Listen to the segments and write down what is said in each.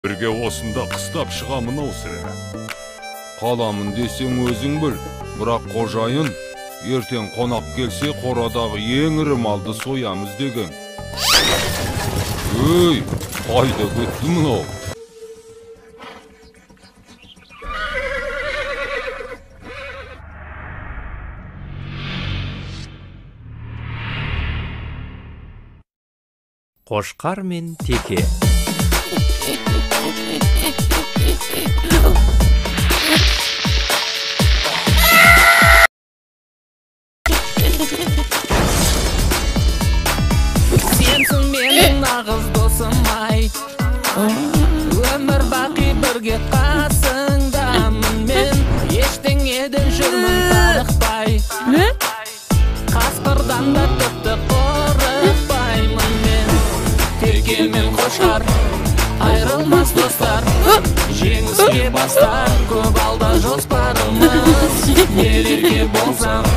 Бірге осында қыстап шығамын ау сірә. Қаламын десең өзің біл, бірақ қожайын ертең қонақ келсе қорадағы ең ірі малды соямыз деген. Өй, қайда кетті мынау? Қошқар мен теке. Сенсің менің нағыз досым ай, өмір бақи бірге қасыңдамын мен, ештеңеден жүрмін тарықпай, қасқырдан да тіпті қорықпаймын мен. Теке мен қошқар айырылмас достар, жеңіске бастар көп алда жоспарымыз. Ерерге болсам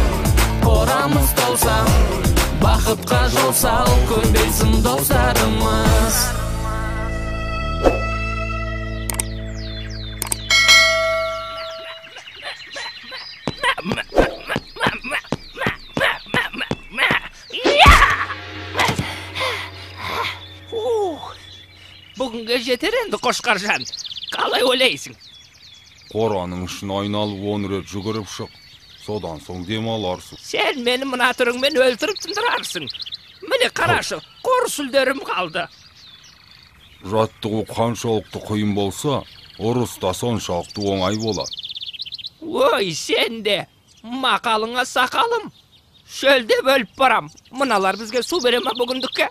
қорамыз толса, бақытқа жол сал, көбейсін достарымыз. Бүгінге жетер енді, Қошқаржан. Қалай ойлайсың? Қораның ішін айналып 10 рет жүгіріп шық. Содан соң демаларсың. Сен мені мына түріңмен өлтіріп тындырарсың. Міне қарашы, қор сүлдерім қалды. Жаттығу қаншалықты қиын болса, ұрыс та соншалықты оңай болады. Ой, сен де, мақалыңа сақалым. Шөлдеп өліп барам. Мыналар бізге су бере ме бүгіндікке?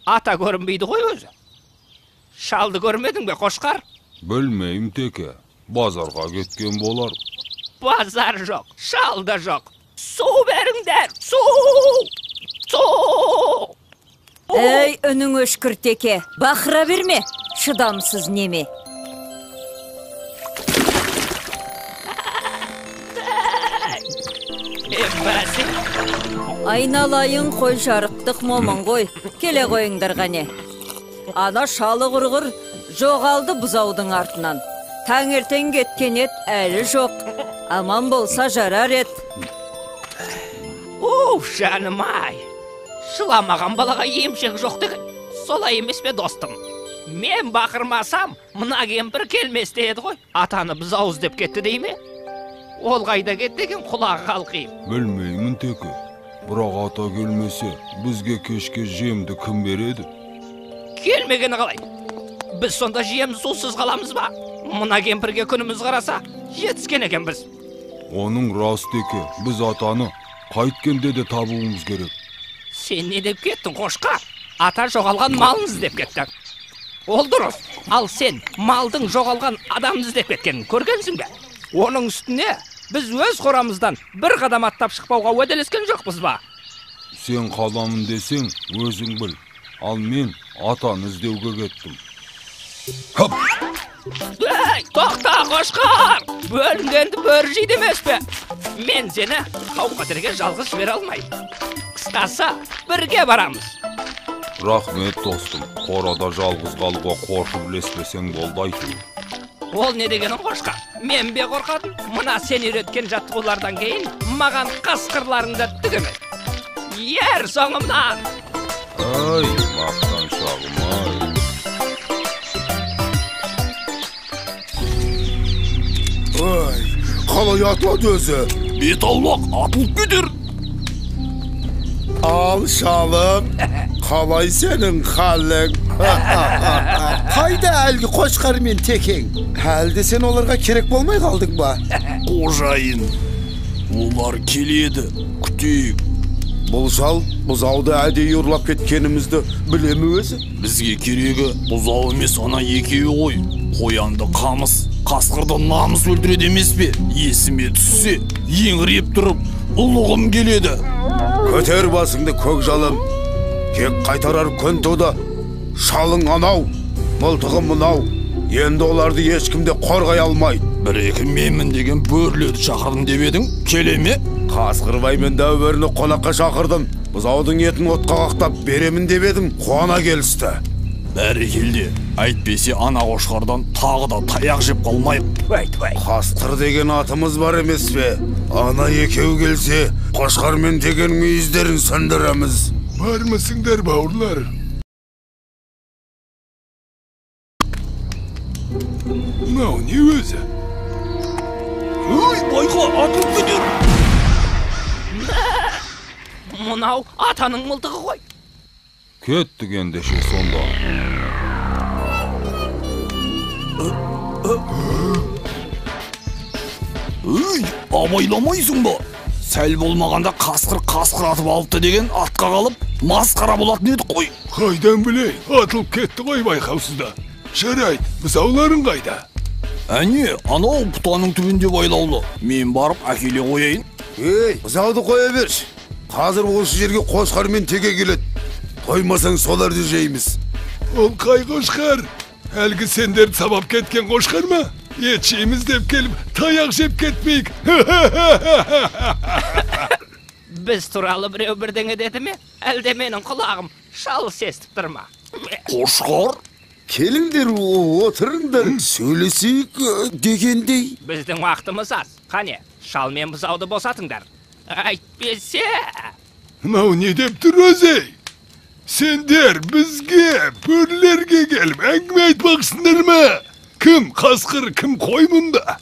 Ата көрінбейді ғой өзі. Шалды көрмедің бе, Қошқар? Білмеймін, теке. Базарға кеткен болар. Базар жоқ, шал да жоқ. Су беріңдер, су! Су! Әй, үнің өшкір, теке. Бақыра берме, шыдамсыз неме. Айналайын қой, жарықтық момын ғой. Келе қойыңдар қане. Ана шалы құрғыр жоғалды бұзаудың артынан. Таңертең кеткен ет әлі жоқ. Аман болса жарар ет. Уф, жаным ай. Жыламаған балаға емшек жоқ деген. Солай емес пе, достым? Мен бақырмасам, мына кемпір келмес деді ғой. Атаны бұзау іздеп кетті дей ме? Ол қайда кетті екен, құлағы қалқиып. Білмеймін, теке. Бірақ ата келмесе, бізге кешке жемді кім береді? Келмегені қалай? Біз сонда жем сусыз қаламыз ба? Мына кемпірге күніміз қараса, жетіскен екенбіз. Оның рас, теке. Біз атаны қайткенде де табуымыз керек. Сен не деп кеттің, Қошқар? Ата жоғалған малын іздеп кетті. Ол дұрыс. Ал сен малдың жоғалған адамын іздеп кеткенін көргенсің бе? Оның үстіне біз өз қорамыздан бір қадам аттап шықпауға уәделескен жоқпыз ба? Сен қаламын десең, өзің біл. Ал мен атаны іздеуге кеттім. Хоп! Ей, тоқта, Қошқар! Бөлінгенді бөрі жейді емес пе? Мен сені қауіп-қатерге жалғыз жібере алмаймын. Қысқасы, бірге барамыз. Рахмет, достым. Қорада жалғыз қалуға қорқып ілеспесең болды әйтеуір. Ол не дегенің, Қошқар? Мен бе қорқатын? Мына сен үйреткен жаттығулардан кейін маған қасқырларың да түк емес. Ер соңымнан! Ай, мақтаншағым ай. Ай, қалай атылады өзі? Бет аулақ, атылып кетер. Ал, шалым, қалай сенің халің? Қайда әлгі Қошқар мен текең? Әлде сен оларға керек болмай қалдың ба? Қожайын, олар келеді, күтейік. Бұл шал бұзауды әдейі ұрлап кеткенімізді біле ме өзі? Бізге керегі бұзау емес, ана екеуі ғой. Қоянды қамыс, қасқырды намыс өлтіреді емес пе? Есіме түссе, еңіреп тұрып, ұлығым келеді. Көтер басыңды, көк жалым. Кек қайтарар күн туды. Шалың анау, мылтығы мынау. Енді оларды ешкім де қорғай алмайды. Бір-екі менмін деген бөрілерді шақырдым деп едің, келе ме? Қасқырбай мен дәу бөріні қонаққа шақырдым. Бұзаудың етін отқа қақтап беремін деп едім, қуана келісті. Бәрекелде, әйтпесе ана қошқардан тағы да таяқ жеп қалмайық. Қасқыр деген атымыз бар емес пе? Ана екеу келсе, қошқар мен текенің мүйіздерін сындырамыз. Бармысыңдар, бауырлар? Мынау не өзі? Ой, байқа, атылып кетер. Мынау атаның мылтығы ғой. Кеттік ендеше сонда. Өй, абайламайсың ба? Сәл болмағанда қасқыр қасқыр атып алыпты деген атқа қалып, масқара болатын едік қой. Қайдан білейін, атылып кетті ғой байқаусызда. Жарайды, бұзауларың қайда? Әне, анау бұтаның түбінде байлаулы. Мен барып әкеле қояйын. Ей, бұзауды қоя берші. Қазір осы жерге қошқар мен теке келеді. Қоймасаң соларды жейміз. Ол қай қошқар? Әлгі сендерді сабап кеткен қошқар ма? Ет жейміз деп келіп, таяқ жеп кетпейік. Біз туралы біреу бірдеңе деді ме? Әлде менің құлағым шалыс естіп тұр ма? Қошқар? Келіңдер, отырыңдар, сөйлесейік дегендей. Біздің уақытымыз аз. Қане, шал мен бұзауды босатыңдар. Әйтпесе... Мынау не деп тұр өзі? Сендер бізге, бөрілерге келіп әңгіме айтпақсыңдар ма? Кім қасқыр, кім қой мұнда?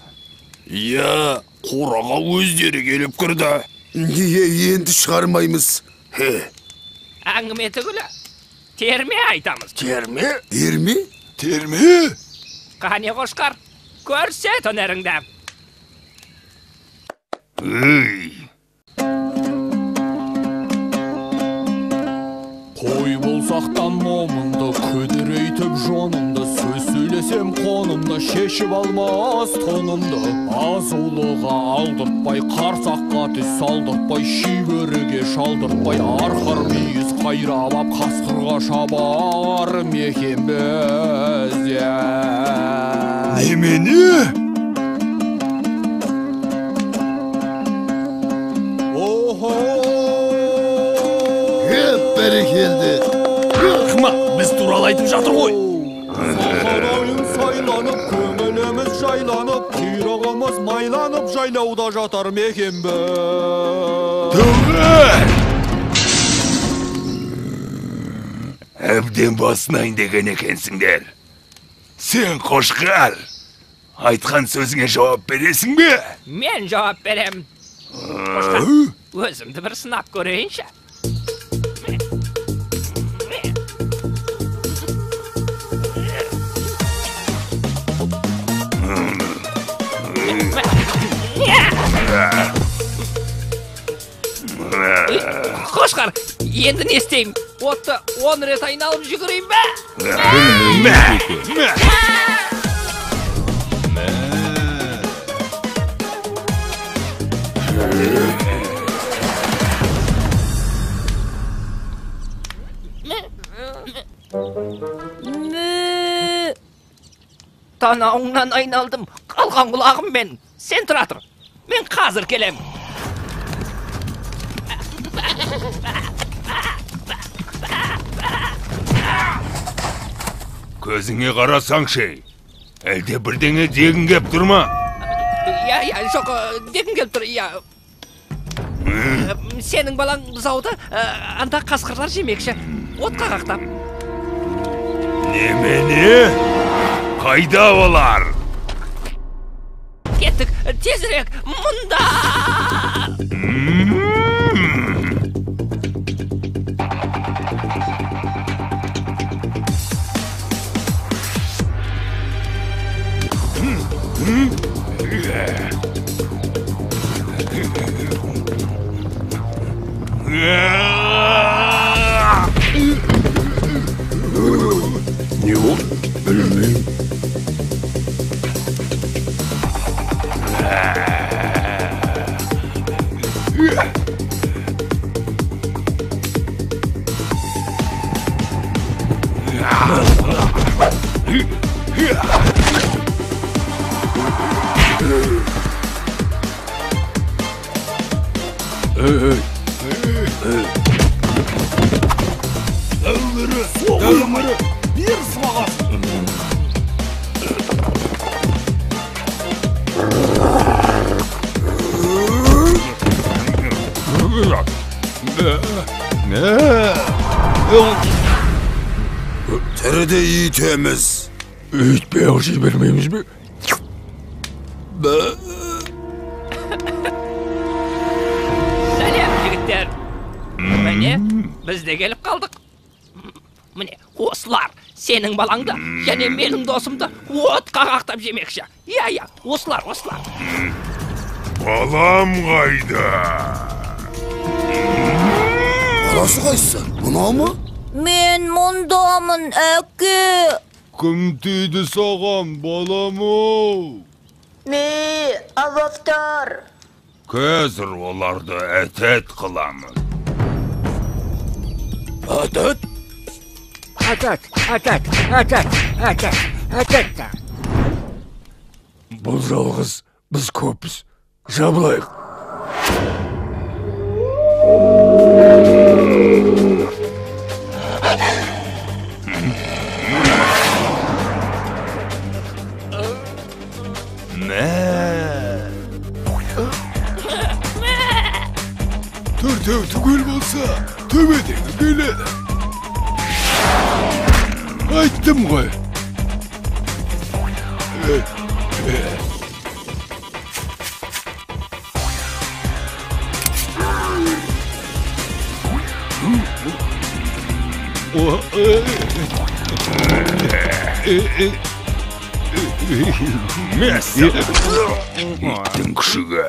Иә, қораға өздері келіп кірді. Неге енді шығармаймыз? Әңгіме түгілі, терме айтамыз. Терме? Терме? Терме? Қане қошқар, көрсет өнеріңді. Үй! Қой болсақ та момынды, күдірейтіп жонымды, сөз сөйлесем қонымды, шешіп алмас тонымды. Азулыға алдыртпай, қарсаққа түс салдыртпай, шибөріге шалдыртпай, арқар мүйіз қайрап ап, қасқырға шабар мекенбіз. Немене? Охо! Бәрекелді. Рахмат, біз туралы айтып жатыр ғой. Сахарайын сайланып, көңіліміз жайланып, құйрығымыз майланып, жайлауда жатар мекенбіз. Тоғар! Әбден басынайын деген екенсіңдер. Сен қошқар, айтқан сөзіңе жауап бересің бе? Мен жауап берем. Қошқар, өзімді бір сынап көрейінші. Қошқар, енді не істеймін? Отты 10 рет айналып жүгірейін бе? Танауыңнан айналдым, қалған құлағым мен. Сен тұра тұр, мен қазір келем. Көзіңе қарасаңшы, әлде бірдеңе дегің кеп тұр ма? Иә, иә, жоқ, дегім келіп тұр, иә. Сенің балаң бұзауды анда қасқырлар жемекші, отқа қақтап. Немене? Қайда олар? Кеттік, тезірек, мұнда! Не болды? Білмеймін. Тіріде үйтеміз. Үйтпей-ақ жібермейміз бе? Сәлем, жігіттер. Міне, біз де келіп қалдық. Міне, осылар сенің балаңды және менің досымды отқа қақтап жемекші. Иә, иә, осылар, осылар. Балам қайда? Баласы қайсысы? Мынау ма? Мен мұндамын, әке. Кім тиді саған, балам-ау? Ме, авақтар. Қазір оларды әтәт қыламын. Әтәт? Әтәт, әтәт, әтәт, әтәт, әтәт. Бұл жалғыз, біз көппіз. Жабылайық. Төртеу түгел болса, төбедегі келеді. Айттым ғой. Иттің күшігі.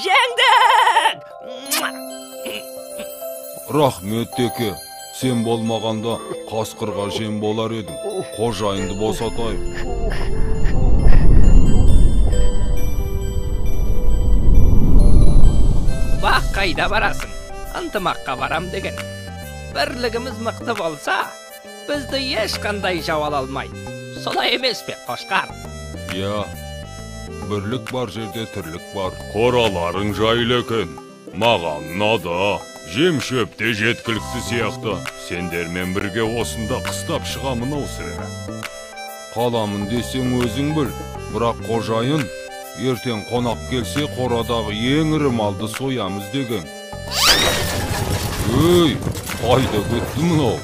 Жеңдік! Рахмет, теке. Сен болмағанда қасқырға жем болар едім. Қожайынды босатайық. Бақ қайда барасың? Ынтымаққа барам деген. Бірлігіміз мықты болса, бізді ешқандай жау ала алмайды. Солай емес пе, қошқар? Иә, бірлік бар жерде тірлік бар. Қораларың жайлы екен. Маған ұнады. Жем шөп те жеткілікті сияқты. Сендермен бірге осында қыстап шығамын ау сірә. Қаламын десең өзің біл. Бірақ қожайын ертең қонақ келсе қорадағы ең ірі малды соямыз деген. Өй, қайда кетті мынау?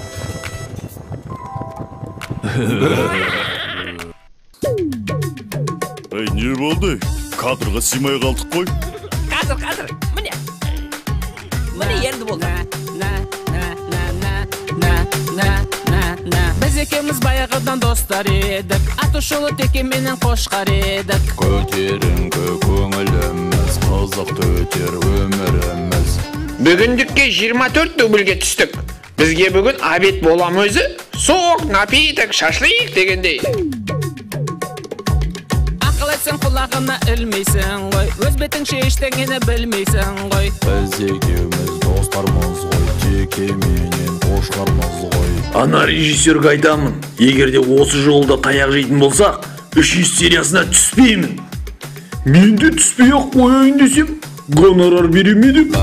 Ей, не болды? Кадрға сыймай қалдық қой. Қазір, қазір, міне. Міне енді болды. Біз екеуміз баяғыдан достар едік. Атышулы теке менен қошқар едік. Көтеріңкі көңіліміз, қызықты өтер өміріміз. Бүгіндікке 24 дубльге түстік. Бізге бүгін обед болам өзі. Сок, напиток, шашлык дегендей. Ақыл айтсаң құлағына ілмейсің ғой. Өз бетіңше ештеңені білмейсің ғой. Біз екеуміз достармыз ғой, теке менен қошқармыз ғой. Ана режиссерге айтамын, егер де осы жолда таяқ жейтін болсақ, 3 сериясына түспеймін. Мен де түспей-ақ қояйын десем, гонорар бере ме деп.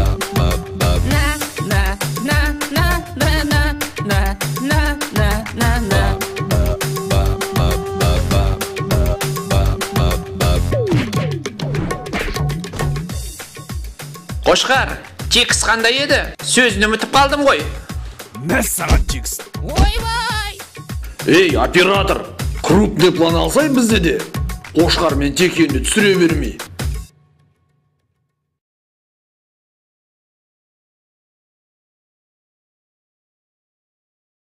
Қошқар, текст қандай еді? Сөзін ұмытып қалдым ғой. Мәссаған текст. Ойбай! Ей, оператор, крупный план алсай бізде де. Қошқар мен текені түсіре бермей.